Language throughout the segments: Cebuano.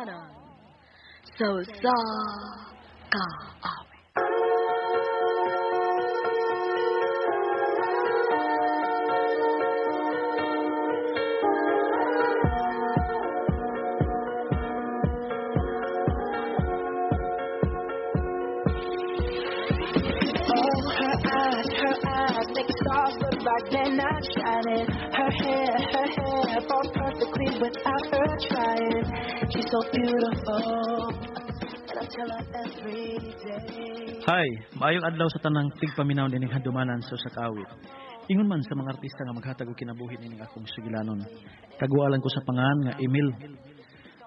Handumanan sa usa ka awit. Oh, her eyes make the stars look like they're not shining. Her hair falls perfectly without her trying. She's so beautiful, and I tell her every day. Hi, maayong adlaw sa tanang tigpaminaw nining handumanan sa usa ka awit. Ingon man sa mga artista nga maghatag og kinabuhi nining akong sugilanon. Kagwalan ko sa pangan nga Emil.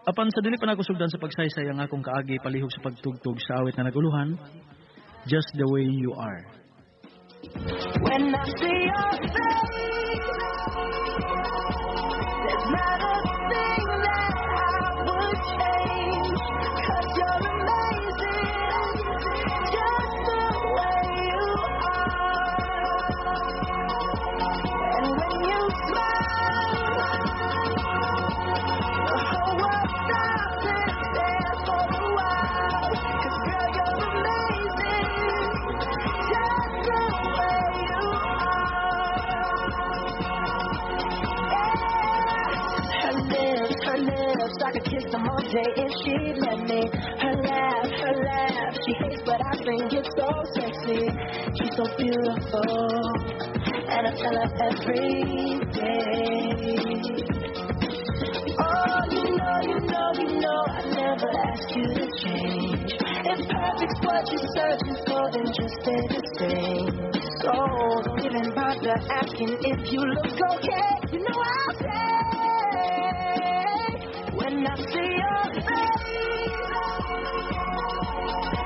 Apan sa dili pa nako sugdan sa pagsaysay ang akong kaagi palihog sa pagtugtog sa awit nga naguluhan, Just the Way You Are. When I see your face, there's not a thing that I would change. 'Cause you're amazing, just the way you are. And when you smile, the whole world stops and stares for a while. 'Cause girl, you're amazing, just the way you are. Yeah. Her lips, I could kiss them all day if she'd let me. Her laugh, she hates but I think it's so sexy. She's so beautiful, and I tell her every day. Oh, you know, you know, you know, I never ask you to change. If perfect's what you're searching for, then just stay the same. So don't even bother asking if you look okay. You know I'll say when I see your face,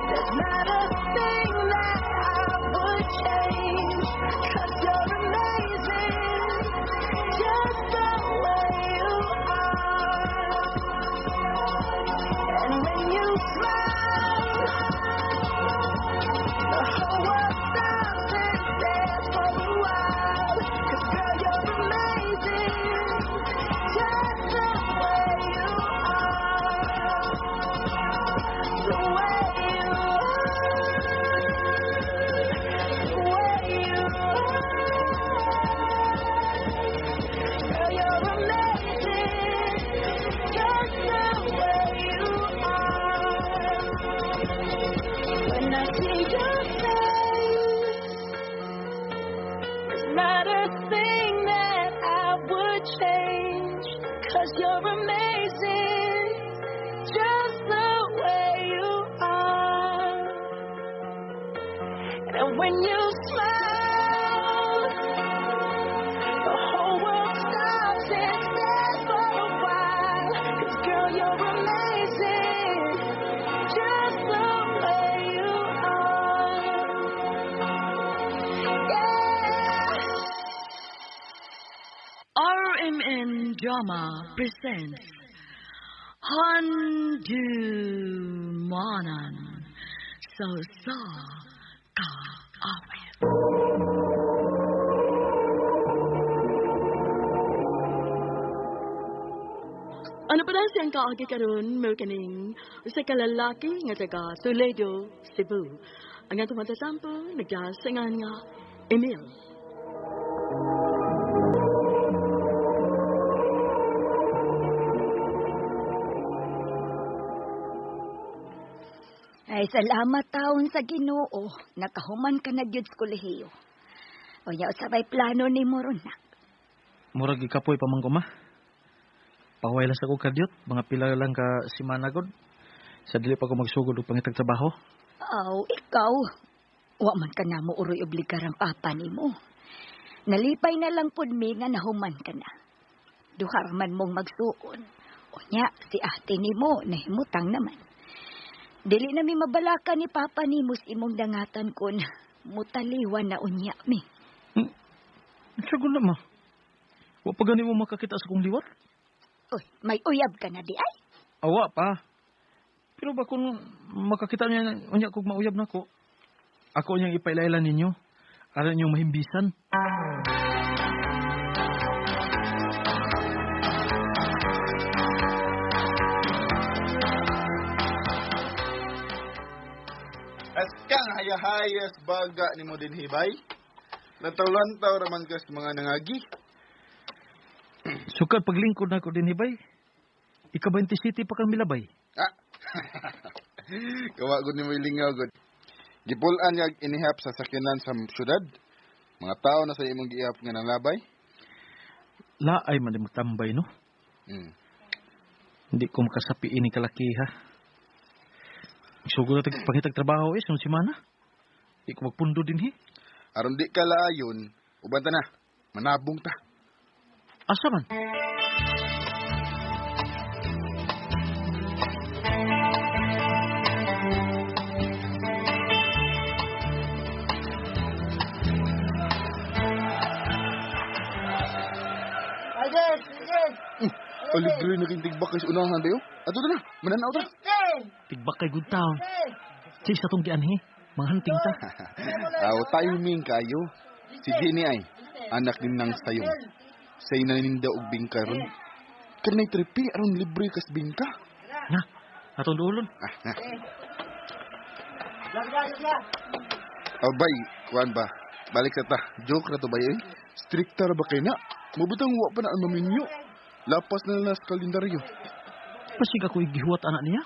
there's not a thing that I would change. 'Cause you're amazing, just the way you are. And when you smile, the whole world stops and stares for a while. 'Cause girl, you're amazing, just the way you are. The way you are. The way you are. Girl, you're amazing, just the way you are. When I see your face, there's not a thing that I would change. 'Cause you're amazing, just the way you are. And when you smile, the whole world stops and stares for a while. 'Cause girl, you're amazing, just the way you are. Yeah. RMN Drama presents Handumanan sa usa ka awit. Ano pa na siyang kaagi karon mao kaning usa ka lalaki nga taga Toledo, Cebu. Ang atong matatampo nagdasangan nga Emil. Ay, salamat taon sa Ginoo. Nakahuman ka na gyud sa kolehiyo. O ya, usabay plano ni mo ron, nak. Murag gikapoy pa man ko, ma. Pahuway lang sa ko kadyot, mga pila lang ka simana gud. Sa dili pa ko magsugod og pangitag trabaho. Aw, ikaw. Wa man ka na mo uroy obligar ang papa nimo. Nalipay na lang pud mi nga nahuman ka na. Duha ra man mong magsuon. Unya, si ate nimo nahimutang naman. Dili na mi mabalaka ni papa nimo sa imong dangatan kun mutaliwan na unya mi. Sagot na, ma. Wa pa gani mo makakita sa kong liwat? Uy, may uyab ka na di ay? Awa pa. Pero ba kung makakita niya unya kog mauyab nako, ako niyang ipailailan ninyo. Aron niyong mahimbisan. Askang hayahayas baga ni mo din hibay. Lantaw-lantaw raman kas mga nangagi. Sukad paglingkod na ko din hibay. Ika-20 City pa kang milabay. Ah. Kawa gud ni mo ilingaw gud. Gipulan nga inihap sa sakyanan sa syudad. Mga tao na sa imong giihap nga nalabay. Laay man di magtambay, no? Mm. Hindi ko makasapi ini kalaki, ha? Sugod na pangitag trabaho eh, sunod semana. Di ko magpundo din, he. Aron di ka laayon, uban ta na. Manabong ta. Asa man? Aligre na kintig ba kay unahan bayo? Ato ta na, mananaw ta. Tigbak kay good town. Sa isa tong gianhi, manghanting ta. Aw, timing kayo. Si Jenny ay, anak din ng sayong. Say na ninda og bingka ron. Kanay tripi aron libre kas bingka. Na, atong duolon. Ah, na. Abay, kuan ba? Balik sa ta. Joke ra to bay eh. Stricta ra ba kay na? Mabutang wa pa na ang maminyo. Lapas na lang sa kalendaryo. Pasig ako igihuwat anak niya.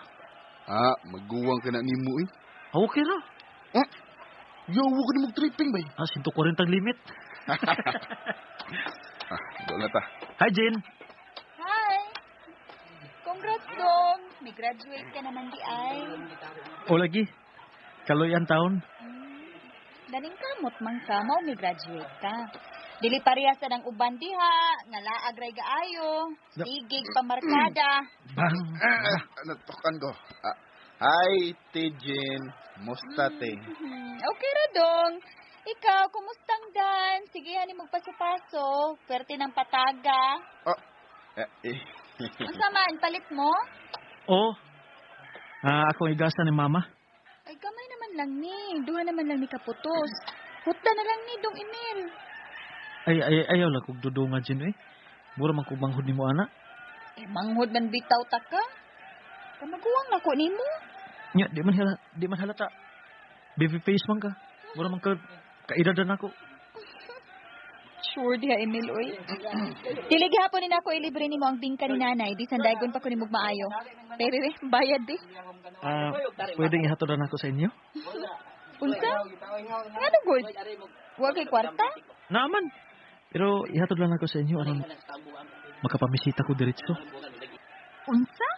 Ah, maguwang ka na nimo eh. Ah, okay ra. Ah, yo, wa ka na mag-tripping bay. Ah, 140 limit. Ah, doon na ta. Hi, Jen. Hi! Congrats, Dong! May graduate ka naman di ay. O lagi. Kaloy ang taon. Daning kamot man ka, mao may graduate ka. Dili parehas sa ng uban diha, nga laag ray gaayo, sigig pamarkada. Bang. Ah, natukan ko. Ah, hi, Tijin. Musta, te? Okay ra dong. Ikaw, kumustang dan? Sige, hani magpaso-paso. Pwerte ng pataga. Oh, eh, eh. Unsa man, palit mo? Oh. Ah, ako igasa ni mama. Ay, gamay naman lang ni. Duha naman lang ni kaputos. Hutda na lang ni, dong Emil. Ay, ay, ayaw lang kog dudunga, Jen, eh. Mura man kog manghod nimo ana. Eh, manghod man bitaw ta ka. Kamaguwang na ko nimo. Nya, di man hala, di man halata. Baby face man ka. Mura man ka kaedad na ako. Sure diha, Emil, oy. Dili gihapon ni nako ilibre nimo ang bingka ni nanay. Bisan daygon pa ko nimo maayo. Bebe, be, bayad di. Ah, pwedeng ihatod na ako sa inyo? Unsa? Ngano good? Wa kay kwarta? Naaman. Pero ihatod lang ako sa inyo aron makapamisita ko diretso. Unsa?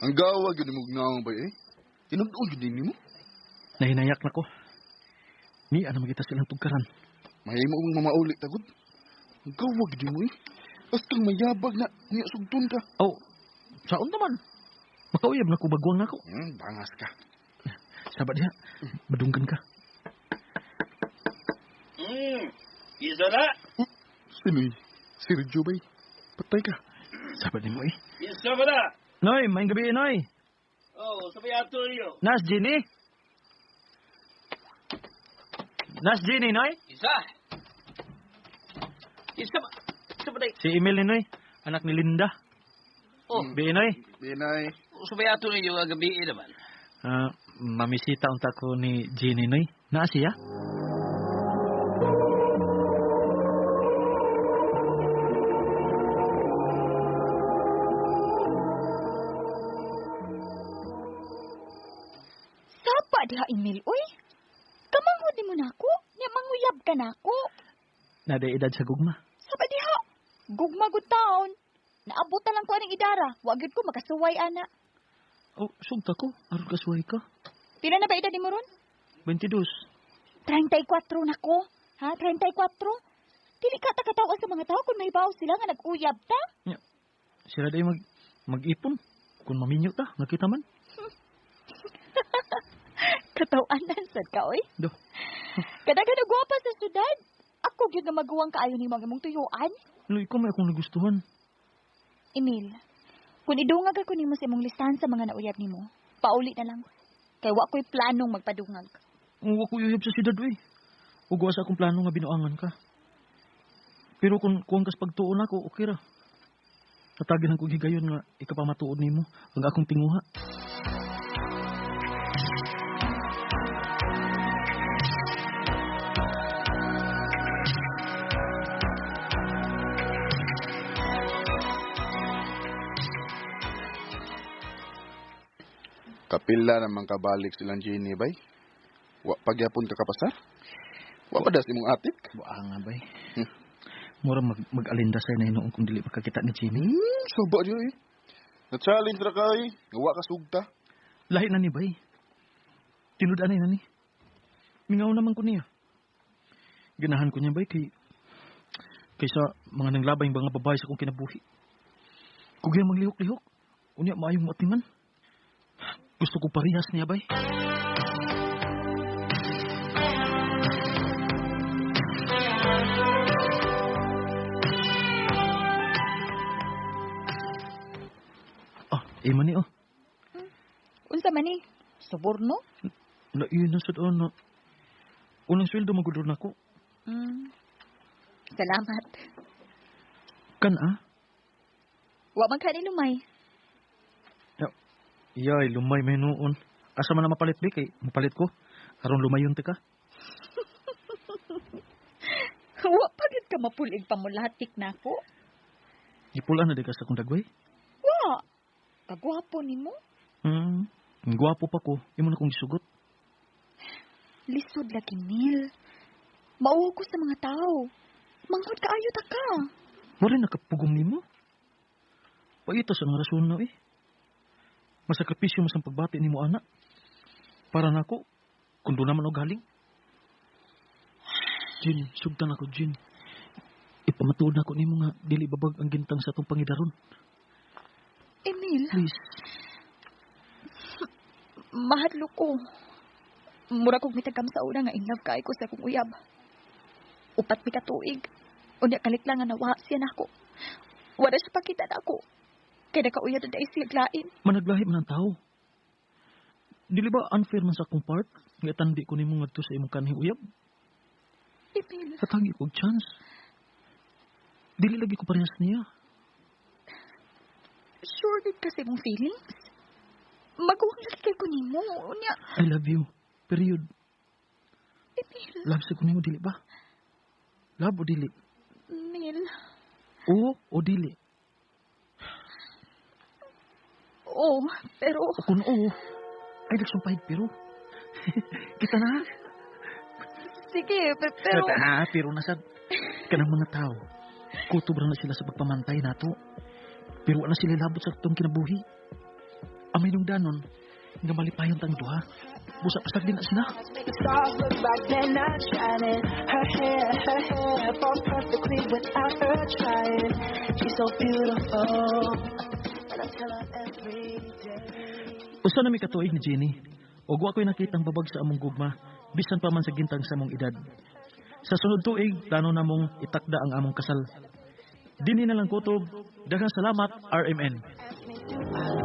Ang gawa gyud mo gnaong bay eh. Tinugdog gyud nimo. Nahinayak na ko. Ni ano magita silang tugkaran. Mahimo mong mamauli tagod. Ang gawa gyud mo eh. Basta mayabag na niya sugton ka. Oh, saon naman? Makauyab na ko bagwang nako. Bangas ka. Saba diha. Madunggan ka. Isa na. Sino eh? Sergio bay. Patay ka. Saba nimo eh. Isa ba na? Noy, maayong gabi Noy. Oh, sabay ato niyo. Nas Jenny. Nas Jenny Noy. Isa. Isa ba? Isa ba day? Si Emil ni Noy, anak ni Linda. Oh, Bi Noy. Binay. sabay ato niyo ang gabi naman. Ah, mamisita unta ko ni Jenny Noy. Naa siya? Sapa diha, Emil, oy. Kamanghod nimo nako. Nya manguyab ka nako. Naday edad sa gugma. Sapa diha. Gugma gud taon. Naabot na lang ko aning idara. Wa gyud ko makasuway ana. Oh, sugta ko. Aron kasuway ka. Pila na ba edad nimo ron? 22. 34 na ko. Ha? 34? Dili ka takatawa sa mga tao kung mahibaw sila nga nag-uyab ta. Nya, sila day mag-ipon. Kung maminyo ta, nakita man. Katawanan sad ka, oy. Do. Kadaghan og gwapa sa syudad. Ako gyud nga maguwang kaayo nimo ang imong tuyuan. Ano, ikaw may akong nagustuhan. Emil, kung idungag ako nimo sa imong listahan sa mga nauyab nimo, pauli na lang. Kay wa ko'y planong magpadungag. Wa ko uyab sa siyudad oy. Ug wa sa akong plano nga binuangan ka. Pero kung kuwang kas pagtuon ako, okay ra. Hatagin ang kong higayon nga ikapamatuod nimo ang akong tinguha. Kapila naman kabalik silang Jenny, bay. Wa pagyapon ka kapasar? Wa pa das imong atik? Wa nga bay. Mura mag-alinda sa na hinuon kung dili makakita ni Jenny. Suba diyo eh. Na-challenge ra kay. Nga wa ka sugta. Lahi na ni bay. Tinud-anay na ni. Mingaw naman ko niya. Ganahan ko niya bay kay kaysa mga nanglabay mga babae sa akong kinabuhi. Kugay manglihok-lihok. Unya maayong matiman. Gusto ko parehas niya bay. Ah, imo ni oh. Unsa man ni? Suborno? Lain na sad ana. Unang sweldo magudro nako. Salamat. Kan ah? Wa man ka ni lumay. Yay, lumay may noon. Asa man na mapalit bi kay mapalit ko. Aron lumayon ti ka. Wa pa gid ka mapulig pamulatik nako. Gipulan na di ka sa akong dagway. Wa. Kagwapo nimo. Gwapo pa ko. Imo na kong gisugot. Lisod lagi Neil. Mauho ko sa mga tao. Manghod kaayo ta ka. Wala nakapugong nimo. Paita sa nga rason na eh. Masakripisyo mas ang pagbati nimo ana. Para nako, kung doon naman og galing. Jin, sugtan ako, Jin. Ipamatuod na ako nimo nga dili babag ang gintang sa atong pangidaron. Emil. Please. Mahadlok ko. Mura kog mitagam sa una nga in love kay ko sa akong uyab. 4 mi ka tuig. Unya kalit lang nga nawa siya nako. Wala siya pakita nako. Kay nakauyab na dai siya lain. Managlahi man ang tao. Dili ba unfair man sa akong part nga tandi ko nimo ngadto sa imong kanhing uyab? Emil. Hatagi ko og chance. Dili lagi ko parehas niya. Sure gid kasi mong feelings. Maguwang lagi kay ko nimo. Unya. I love you. Period. Emil. Love sa ko nimo dili ba? Love o dili? Emil. Oo o dili? Oo, pero... O kung oo, ay nagsumpahid pero. Kita na. Sige, pero... Ah, pero nasad. Kanang mga tao, kutob ra na sila sa pagpamantay nato. Pero wala sila labot sa atong kinabuhi. Amay nung danon, nga malipayon tang duha. Busa pasag din na sila. The stars look like they're not shining. Her hair falls perfectly without her trying. She's so beautiful, and I tell her every day. Usa na mi katuig ni Jenny. Ug wa ko'y nakitang babag sa among gugma, bisan pa man sa gintang sa among edad. Sa sunod tuig, plano namong itakda ang among kasal. Dinhi na lang kutob. Daghang salamat, RMN. Ask me, do I